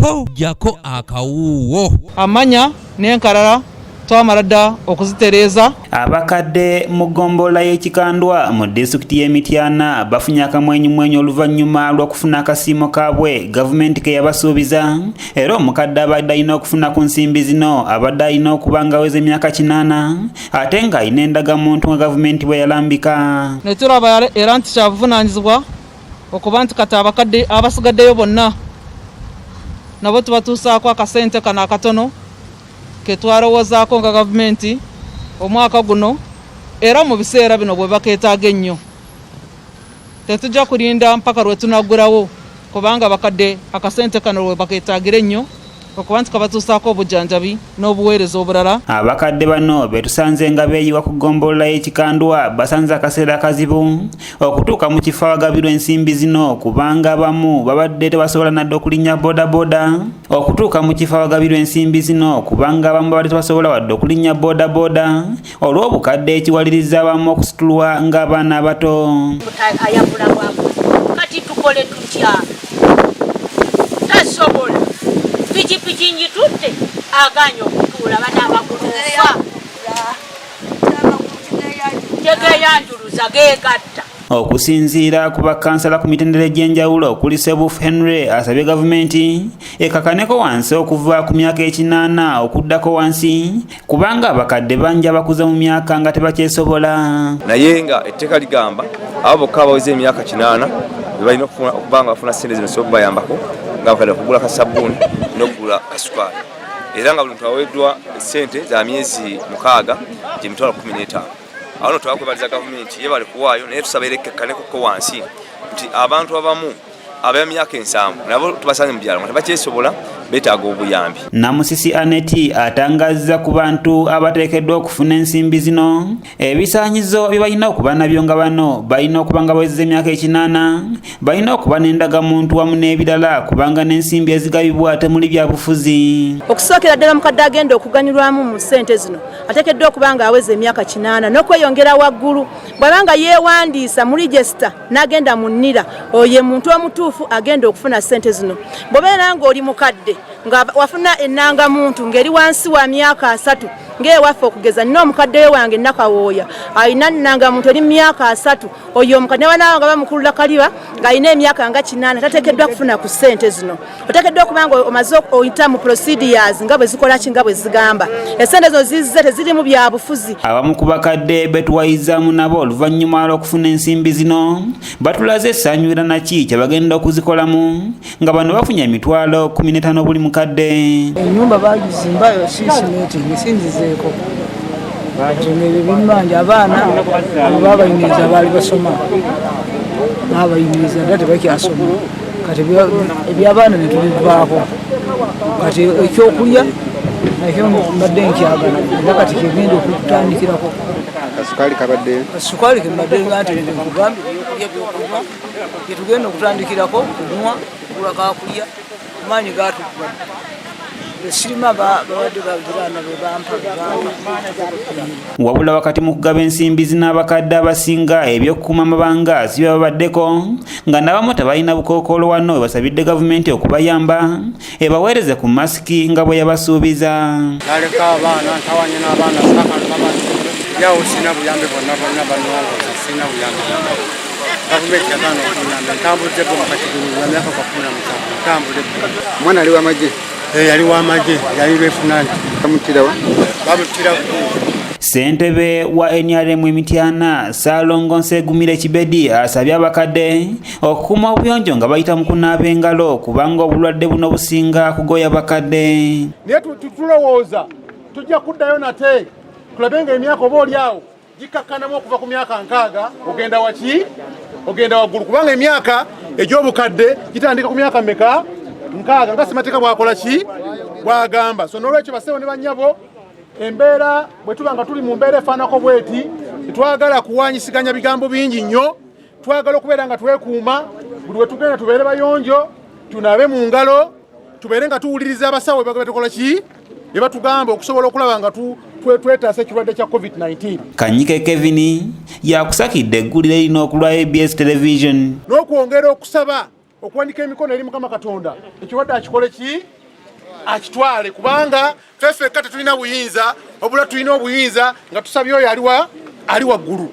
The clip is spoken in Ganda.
Ho, jjako akawuuwo. Amanya n'enkalala twamala dda okuzitereeza. Abakadde mu ggombolola y'e Kikandwa mu disitulikiti y'e Mityana bafunye akamwenyumwenyu oluvannyuma lw'okufuna akasiimo kaabwe gavumenti ke yabasuubiza era omukadde abadde alina okufuna ku nsimbi zino abadde alina okuba ng'aweza emyaka kinaana ate ng'alina endagamuntu nga gavumenti bwe yalambika. Ne tulaba era nti kya buvunaanyizibwa okuba nti kati abakadde abasigaddeyo bonna nabo tubatuusaako akasente kano akatono ke twalowoozaako nga gavumenti omwaka guno era mu biseera bino bwe bakeetaaga ennyo. Tetujja kulinda mpaka lwe tunaggulawo kubanga abakadde akasente kano lwe bakeetaagira ennyo okuba nti kabatuusaako obujjanjabi n'obuweereza obulala. Abakadde bano be tusanze nga beeyiwa ku ggombolola y'e Kikandwa basanze akaseera akazibu okutuuka mu kifo awagabirwa ensimbi zino kubanga abamu babadde tebasobola nadde okulinnya bodaboda okutuuka mu kifo awagabirwa ensimbi zino kubanga abamu babadde tebasobola wadde okulinnya bodaboda olw'obukadde ekiwaliriza abamu okusitulwa ng'abaana abato. Kati tukole tutya? Tasobola pikipiki ngitutte aganye okutuula bana abagulufa tegeyanjuluza gegatta. Okusinziira ku bakkansala ku mitendera egy'enjawulo okuli Sebuufu Henry asabye gavumenti ekakaneko wansi okuva ku myaka ekinaana okuddako wansi kubanga abakadde bangi abakuze mu myaka nga tebakyesobola. Naye nga etteeka ligamba abo bokka abaweza emyaka kinaana be balina okuba nga bafuna ssente zino zisobola okubayambako nga abakadde okugula kasabbuuni n'okugula kasukaali era nga buli muntu aweeddwa ssente za myezi mukaaga gye 150,000. Awo no twakwebaliza gavumenti yebale kuwaayo naye tusaba era ekkekkanekokko wansi nti abantu abamu ab'emyaka 70 nabo tubasanze mu byalo nga tebakyesobola beetaaga obuyambi. Namusisi Aneti atangazza ku bantu abateekeddwa okufuna ensimbi zino ebisaanyizo bye balina okuba nabyo nga bano balina okuba nga bawezezza emyaka ekinaana, balina okuba n'endagamuntu wamu n'ebirala kubanga n'ensimbi ezigabibwa temuli byabufuzi. Okusookera ddala omukadde agenda okuganyulwamu mu ssente zino ateekeddwa okuba nga aweza emyaka kinaana n'okweyongera waggulu. Bw'aba nga yeewandiisa mu register n'agenda mu NIRA, oyo ye muntu omutuufu agenda okufuna ssente zino. Bw'obeera ng'oli mukadde nga wafuna ennangamuntu ng'eri wansi wa myaka 30 ng'ewaffe okugeza nina omukadde we wange Nakawooya alina nnangamuntu eri mu myaka 30, oyo omukadde ne banaaba nga bamukulula kaliba ng'alina emyaka nga 8 tateekeddwa kufuna ku ssente zino. Oteekeddwa okuba nga omaze oyita mu procedures nga bwe zikola ki nga bwe zigamba. Essente zino zizze tezirimu bya bufuzi. Abamu ku bakadde be tuwayizaamu nabo oluvannyuma lw'okufuna ensimbi zino batulaze essanyu era naki kye bagenda okuzikolamu nga bano bafunye 150,000 buli mukadde. Ennyumba bagizimba si simenti nsinzizeeko ebyo bimmanja abaana abo babayimiriza baali basoma babayimiriza dda tebakyasoma kati ebyabaana netubivaako kati ekyokulya nakyo mbadde nkyagala era kati kyegenda okutandikirako. Kasukaali kabadde kasukaali kembadde nga nti nkugambye ebyokulya byokunywa kyetugenda okutandikirako kunywa kugula kakulya amaanyi gatugwa sirima babadde bagirana bebampa bebampa. Wabula wakati mu kugaba ensimbi zino abakadde abasinga eby'okukuuma amabanga si bye babaddeko nga n'abamu tebalina bukookolo wano we basabidde gavumenti okubayamba ebaweereze ku masiki nga bwe yabasuubiza. Naleka abaana ntawanye n'abaana sakantu yawo sirina buyambi bwonna bwonna banongoza sirina buyambi bwonna. Gavumenti yagaana okunyamba ntambudde bo kati guno myaka gwa 15 ntambudde. Omwana ali w'amagye? Yali w'amagye, yali lwefunanti. Bamuttira wa? Bamuttira Ssentebe wa NRM e Mityana, Ssaalongo Nsegumire Kibedi asabye abakadde okukuuma obuyonjo nga bayita mu kunaaba engalo kubanga obulwadde buno businga kugoya bakadde. Naye tulowooza tujja kuddayo nate tulabe nga emyaka oba oli awo gikkakkanamu okuva ku myaka 60 ogenda waki ogenda waggulu kubanga emyaka egy'obukadde gitandika ku myaka meka 60 nga ssemateeka bw'akola ki bw'agamba. So n'olwekyo bassebo ne bannyabo embeera bwe tuba nga tuli mu mbeera efaanako bweti tetwagala kuwanyisiganya bigambo bingi nnyo, twagala okubeera nga twekuuma buli we tugenda tubeere bayonjo, tunaabe mu ngalo, tubeere nga tuwuliriza abasawo bye batukola ki bye batugamba okusobola okulaba nga twetaasa ekirwadde kya COVID-19. Kanyike Kevin yakusakidde eggulire lino okulwa ABS Television. N'okwongera okusaba Okuwanika emikono eri Mukama Katonda, ekirwadde akikole ki? Akitwale, kubanga ffe ffekka tetulina buyinza, wabula tulina obuyinza nga tusabye oyo ali waggulu.